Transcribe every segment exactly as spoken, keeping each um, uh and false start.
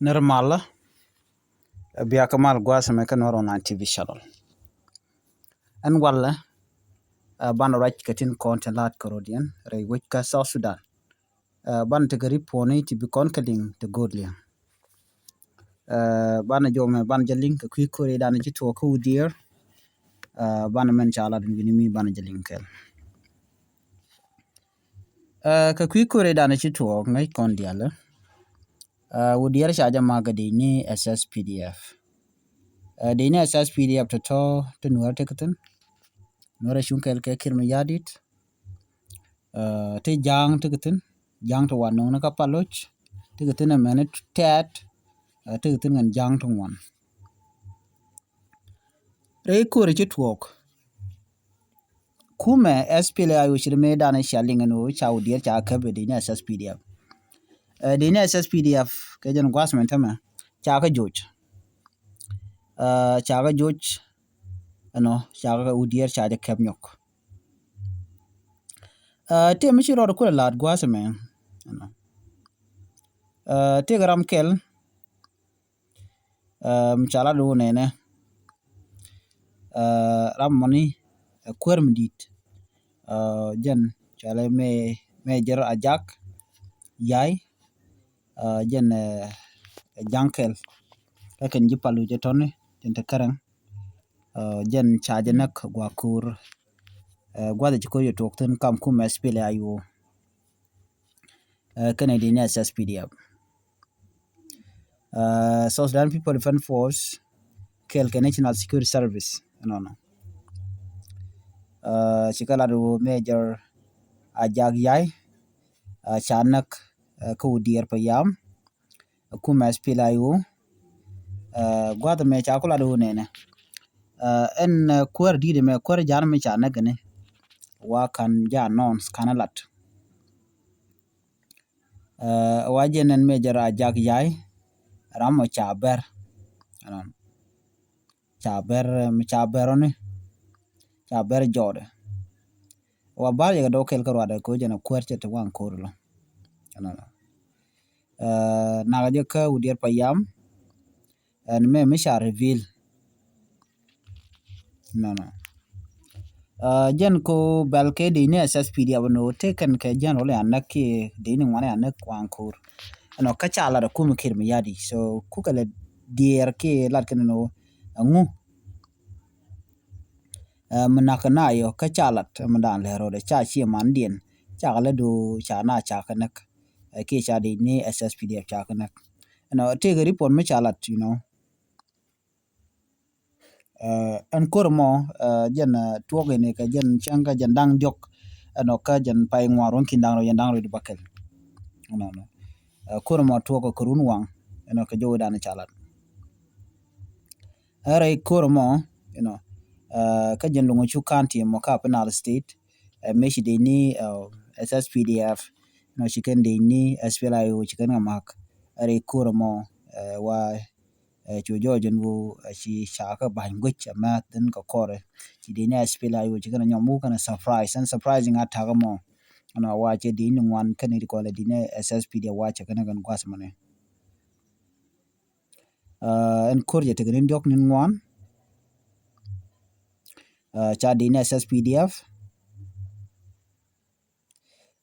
Nir malä, bia kä mal gua̱a̱th mɛ kä Nuer Online T V channel. Ɛn walɛ, ɛ, banɛ ruac kɛ tin kɔn tin la̱t kɛ rɔ̱diɛn rɛy wec kä South Sudan. Ɛ, banɛ tekɛ ripɔni ti bi kɔn kɛ liŋ ti go̱o̱r liŋ. Ɛ, banɛ jɔmɛ banɛ jɛ liŋ kɛ kui̱ ko̱ri danɛ ci tuɔɔk kä Udiɛɛr. Ɛ, banɛ mɛn ca lat wi̱ni mi banɛ jɛ liŋ kɛl. Ɛ, kɛ kui̱ ko̱ri danɛ ci tuɔɔk ŋäc kɔn dialɛ. Ɛ, Udiɛɛr ca jɛ mak kɛ dec ni S S P D F. Ɛ, dec ni S S P D F tɔ̱tɔ̱ ti Nuäär tekɛ thi̱n. Nuäär ɛ cuŋ kɛl kɛ Kiir Mayardit. Ɛ, ti Ja̱a̱ŋ tekɛ thi̱n. Ja̱a̱ŋ ti wa no̱o̱ŋni kä Paloc. Tekɛ thi̱n ɛmɛni Tɛɛt. Ɛ, tekɛ thi̱n ŋän Ja̱a̱ŋ ti ŋuan. Rɛy ko̱ri ci tuɔɔk. Kumɛ S P L A I O ci ri mëë danɛ cia liŋ ɛn ɣöö ca Udiɛɛr ca käp ɛ dec ni S S P D F. Ɛ, dec ni S S P D F kɛ jɛn gua̱a̱th mɛn tämɛ ca kä joc. Ɛ, ca kä joc ɛnɔ ca kä Udiɛɛr ca jɛ käp nyɔk. Ɛ, tëë mi ci rɔɔd kulɛ la̱a̱t gua̱a̱th mɛ ɛnɔ. Ɛ, tëë kɛ ram kɛl. Ɛ, mi ca lat wä nɛnɛ. Ɛ, ram mɔni, ɛ, kuäär mi di̱i̱t. Ɛ, jɛn cɔalɛ mɛ, mɛ jɛr a jak yay. Ɛ, jɛn, ɛ, ɛ, ja̱ŋ kɛl. Kä kɛn ji̱ palu jɛ tɔni jɛn te kärɛŋ. Ɛ, jɛn ca jɛ näk gua̱a̱ ko̱o̱r. Ɛ, gua̱th ci ko̱o̱r jɛ tuɔɔk thi̱n kam kumɛ S P L A I O. Ɛ, kɛnɛ dec ni S S P D F. Ɛ, South Sudan People Defense Force kɛl kɛ National Security Service ɛnɔnɔ. Ɛ, ci kɛ lat wä Major Ajak Yai. Ɛ, ca näk, ɛ, kä Udiɛɛr Payam. Ɛ, kumɛ S P L A I O. Ɛ, gua̱th mɛ ca ku lat wä nɛnɛ. Ɛ, ɛn, ɛ, kuäär di̱i̱t mɛ kuäär ja̱a̱n mi ca näk ni wa kan ja̱a̱n nɔn kan lat. Ɛ, wa jɛ nɛn Major Ajak Yai ram mɔ ca bɛr. Ɛnɔn. Ca bɛr, ɛ, mi ca bɛr ɔni. Ca bɛr jɔɔdɛ. Wa bar yɛ kɛ dɔw kɛl kä ruadɛ kɛ jɛn a kuäär cɛ ti waŋ ko̱r lɔ. Ɛnɔn. Ɛ, nak jɛ kä Udiɛɛr Payam. Ɛn mɛ mi ca reveal. Nɔnɔ. Ɛ, jɛn ko bɛl kɛ dec ni S S P D F nɔ tëë kɛn kɛ jɛn rol ya näk kiɛ dec ni ŋuan ya näk waŋ ko̱r. Ɛnɔ kä ca lat a kumɛ Kiir Mayardit. So kukɛ lɛ diɛɛr kiɛ lat kɛn nɔ ɛŋu. Ɛ, mi nak kɛ na yɔ kä ca lat mi dan lɛ rol ca cie man diɛn ca kɛ lɛ do ca na ca kɛ näk. Ɛ, kiɛ ca dec ni S S P D F ca kɛ näk. Ɛnɔ tëë kɛ report mi ca lat, you know. Ɛ, ɛn ko̱r mɔ, ɛ, jɛn, ɛ, tuɔk in kɛ jɛn cäŋ kä jɛn da̱ŋ diɔk. Ɛnɔ kä jɛn pay ŋuan ruɔ̱n kin da̱ŋ rɛw jɛn da̱ŋ rɛw di bäkɛl. Ɛnɔnɔ. Ɛ, ko̱r mɔ tuɔk kɛ kɛ run waŋ. Ɛnɔ kɛ jɔw dan ca lat. Ɛ rɛy ko̱r mɔ, you know, ɛ, kä jɛn Loŋ Cuk County mɔ kä Upper Nile State. Ɛ, mëë ci dec ni, ɛ, S S P D F. You know, ci kɛn dec ni S P L A I O ci kɛn kɛ mak. Ɛ rɛy ko̱r mɔ, ɛ, wa Ɛ, cu jɔɔc ɛn ɣöö, ɛ, ci ca kɛ ba̱ny guic ɛ mɛth in kɛ kɔrɛ. Ci dec ni S P L A I O ci kɛn ɛ nyɔm wä kɛn ɛ surprise. Ɛn surprising attack mɔ. Ɛn a wa cɛ dec ni ŋuan kɛn ɛ ti kɔn ɛ dec ni S S P D F wa cɛ kɛn ɛ kɛn gua̱th mɔni. Ɛ, ɛn ko̱r jɛ tekɛ ni diɔ̱k ni ŋuan. Ɛ, ca dec ni S S P D F.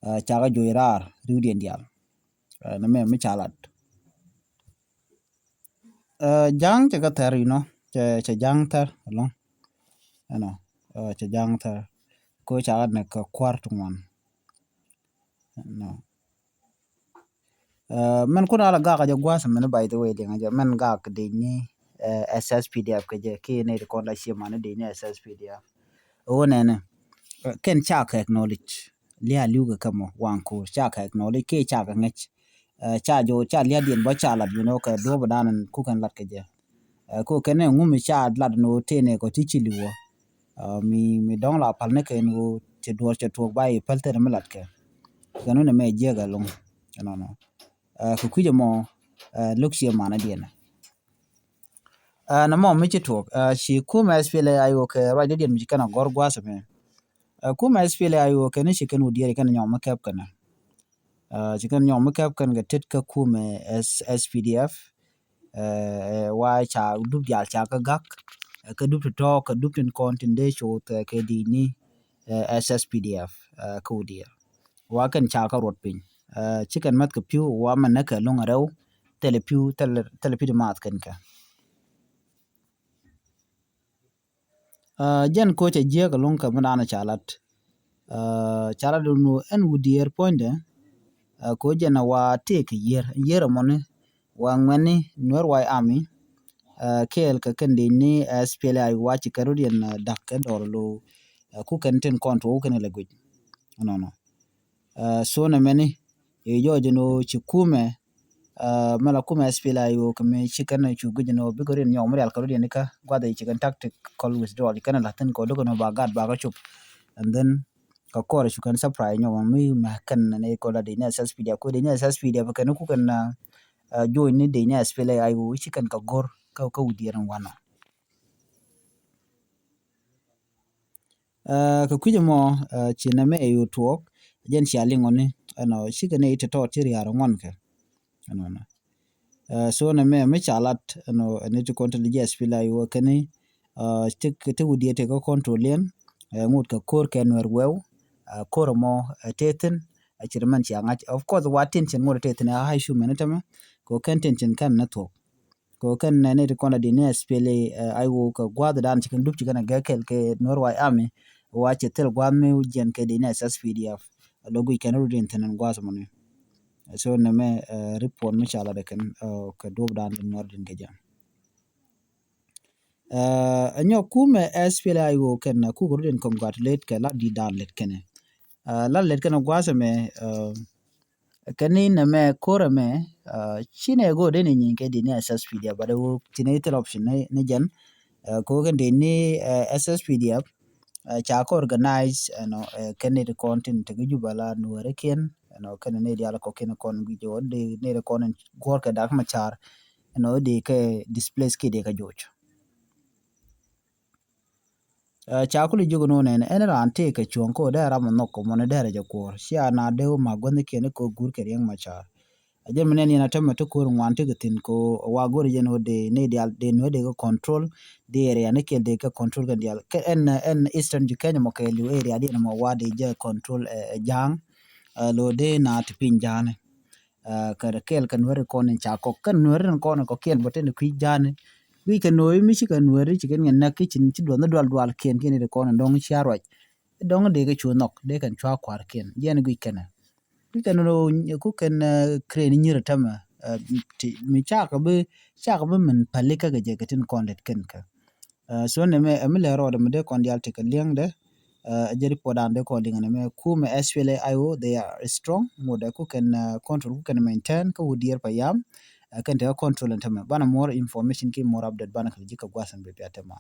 Ɛ, cakɛ joc raar riwdiɛn diaal. Ɛ, nɛ mɛ mi ca lat. Ɛ, ja̱a̱ŋ cɛ kɛ thɛr, you know, cɛ, cɛ ja̱a̱ŋ thɛr ɛlɔ̱ŋ. Ɛnɔ, ɛ, cɛ ja̱a̱ŋ thɛr. Ko cakɛ nɛ kɛ kua̱r ti ŋuan. Ɛnɔ. Ɛ, mɛn kun ala gak jɛ gua̱th mɛn, by the way, liŋ jɛ mɛn gak dec ni, ɛ, S S P D F kɛ jɛ ki ni ti kɔn la cie mani dec ni S S P D F. Ɛ, wä nɛnɛ. Ɛ, kɛn ca kɛ acknowledge. Lia liu kɛ kɛ mɔ waŋ ko̱r ca kɛ acknowledge kiɛ ca kɛ ŋäc. Ɛ, ca jɔ ca lia̱diɛn bä ca lat, you know, kɛ duɔ̱ɔ̱p dan kukɛn lat kɛ jɛ. Ɛ, ko kɛn ɛ ŋu mi ca lat ni ɣöö tëë nɛ kɔ ti ci li̱w ɔ. Ɛ, mi, mi dɔ̱ŋ la pal ni kɛn ɣöö ti duɔ̱ɔ̱r cɛ tuɔɔk ba i̱ päl tëë ni mi lat kɛ. Kɛn wun ɛmɛ jiɛk ɛlɔ̱ŋ. Ɛnɔnɔ. Ɛ, kɛ kui̱c ɛmɔ, ɛ, lo̱k ciɛ manä diɛn. Ɛ, nɛ mɔ mi ci tuɔɔk, ɛ, ci kumɛ S P L A I O kɛ ruacdɛ diɛn mi ci kɛn a gɔ̱r gua̱a̱th ɛmɛ. Ɛ, kumɛ S P L A I O kɛn ci kɛn wä diɛɛr kɛn nyɔm mi kɛp kɛn. Ɛ, ci kɛn nyɔk mi kɛp kɛn kɛ tet kä kumɛ S-, S P D F. Ɛ, ɛ, wa ca dup diaal ca kä gak, ɛ, kä dup ti tɔ̱, kä dup tin kɔn tin dee coth, ɛ, kɛ di̱i̱ni, ɛ, S S P D F, ɛ, kä Udiɛɛr. Wa kɛn ca kä ruɔt piny. Ɛ, ci kɛn mäth kɛ pi̱w, wa mɛn nɛ kɛ lo̱ŋ rɛw, thilɛ pi̱w, thilɛ, thilɛ pi̱w ti maath kɛn kɛ. Ɛ, jɛn koc a jiäk a lo̱ŋ kɛ mi da̱a̱n ca lat. Ɛ, ca lat dun ɛn Udiɛɛr puɔ̱nydɛ. Ɛ, koc jɛn a wa tëëk yier, yier a mɔni, wa ŋuɛni Nuer White Army. Ɛ, kɛɛl kɛ kɛn dee ni, ɛ, S P L A I O wa ci kɛ rut yɛn, ɛ, da̱k kɛ dɔr lo, ɛ, ku kɛn tin kɔn tuɔk kɛn lɛ guic. Nɔnɔ. Ɛ, so nɛ mɛni, ɛ, jɔɔc ni ci kumɛ, ɛ, mɛ la kumɛ S P L A I O kɛ mi ci kɛn cu guic ni bikɛ rin nyɔk mi rial kɛ rut yɛn ikä guath i̱ ci kɛn tactical withdrawal, ci kɛn la̱thin kɛ dukɛ ni ba gat ba kä cop. And then kɛ kɔr cu kɛn surprise nyɔk mi mɛ kɛn ni kɔl a dee ni S S P D F, ko dee ni S S P D F kɛn ku kɛn, ɛ, join ni dee ni S P L A I O ci kɛn kɛ go̱r kä, kä Udiɛɛr in wanɔ. Ɛ, kɛ kui̱c ɛmɔ, ɛ, ci nɛmɛ ɛ yo̱o̱ tuɔɔk, jɛn cia liŋ ɔ ni, ɛnɔ, cikɛ ni i̱ tɔ̱tɔ̱ ti ria̱a̱r ŋuɔ̱n kɛ. Ɛnɔnɔ. Ɛ, so nɛmɛ, mi ca lat, ɛnɔ, ɛn i̱ ti kɔn ti li jɛ S P L A I O kɛn i̱, ɛ, ti, ti Udiɛɛr ti kɛ control yɛn, ɛ, ŋot kɛ ko̱r kɛ Nuɛr wɛw, ɛ, ko̱r ɛmɔ, ɛ, tëë thi̱n, ɛ, ci ri mɛn cia ŋa̱c. Of course, wa tin cin ŋot ɛ tëë thi̱n, ɛ, high human tɛmɛ, kɛ kɛn tin cin kɛn ni thuɔ̱k. Kɛ kɛn nɛ ni ti kɔn a di ni S P L A I O kɛ gua̱a̱th dan ci kɛn dup ci kɛn a gɛk kɛl kɛ Nuer White Army. Wa cɛ thil gua̱a̱th mi jiɛn kɛ di ni S S P D F. Lo guic kɛn rut in thi̱n in gua̱a̱th mɔni. So nɛmɛ, ɛ, report mi ca lat kɛn, ɛ, kɛ duɔp dan di Nuer din kɛ jɛ. Ɛ, ɛ nyɔk kumɛ S P L A I O kɛn a kuk rut in congratulate kɛ lat di dan lɛt kɛn. Ɛ, lat lɛt kɛn gua̱a̱th mɛ, ɛ, kɛn ni nɛmɛ ko̱r ɛmɛ, ɛ, ci nɛ go̱o̱r den i̱ nyin kɛ di ni S S P D F, but ɛ wä ti ni thil option ni, ni jɛn, ɛ, ko kɛn di ni, ɛ, S S P D F, ɛ, ca kɛ organize, ɛnɔ, ɛ, kɛn ni ti kɔn tin ti ki Juba la Nuɛrikiɛn, ɛnɔ, kɛn ni dial kɔ kiɛn kɔn guic wä di ni ti kɔn in guɔ̱r kɛ Dak Macar, ɛnɔ, di kɛ displace kiɛ di kɛ joc. Ɛ, ca kuli jiök ni wä nɛn, ɛn raan tëë kɛ cuɔ̱ŋ ko dee ram nhɔk kɛ mɔni dee rɛ jɛ kuɔɔr. Cia na dee wä ma guäthnikiɛn ko gur kɛ Riɛk Macar. A jɛ mi nɛn yɛn a tämɛ ti ko̱r ŋuan ti kɛ thi̱n ko wa go̱r jɛn wä dee ni dial dee nuɛ dee kɛ control, dee area ni kɛl dee kɛ control kɛn dial. Kɛ ɛn, ɛn Eastern Kenya mɔ kɛɛliw area diɛn mɔ wa dee jɛ control, ɛ, ɛ, Ja̱a̱ŋ. Ɛ, lo dee na ti piny Ja̱a̱ni. Ɛ, kɛ kɛɛl kɛ Nuɛri kɔn in ca kɔk. Kɛn Nuɛri in kɔn in kɔkiɛn bä tin kui̱ Ja̱a̱ni. Wi̱i̱ kɛ Nuɛri mi ci kɛ Nuɛri ci kɛn ŋɛ näk ki ci, ci duɔth ni dual dual kiɛn kiɛn in kɔn in dɔ̱ŋ cia ruac. Dɔ̱ŋ dee kɛ cu nhɔk, dee kɛn cua kua̱r kiɛn. Jiɛn guic kɛn ɛ. Guic kɛn ro, ku kɛn, ɛ, kren nyir tämɛ. Ɛ, ti, mi cakɛ bi, cakɛ bi min päli kä kɛ jɛ kɛ tin kɔn det kɛn kɛ. Ɛ, so nɛmɛ, ɛ, mi lɛ rɔɔdɛ mi dee kɔn dial ti kɛ liɛŋdɛ. Ɛ, jɛ report dan dee kɔn liŋ nɛmɛ kumɛ S P L A I O, they are strong. Ŋot ɛ ku kɛn, ɛ, control ku kɛn maintain kä Udiɛɛr pa yam. Ɛ, kɛn te kä control ɛn tämɛ. Banɛ more information ki more update banɛ kɛ ji̱ kɛ gua̱th ɛn bi pia te man.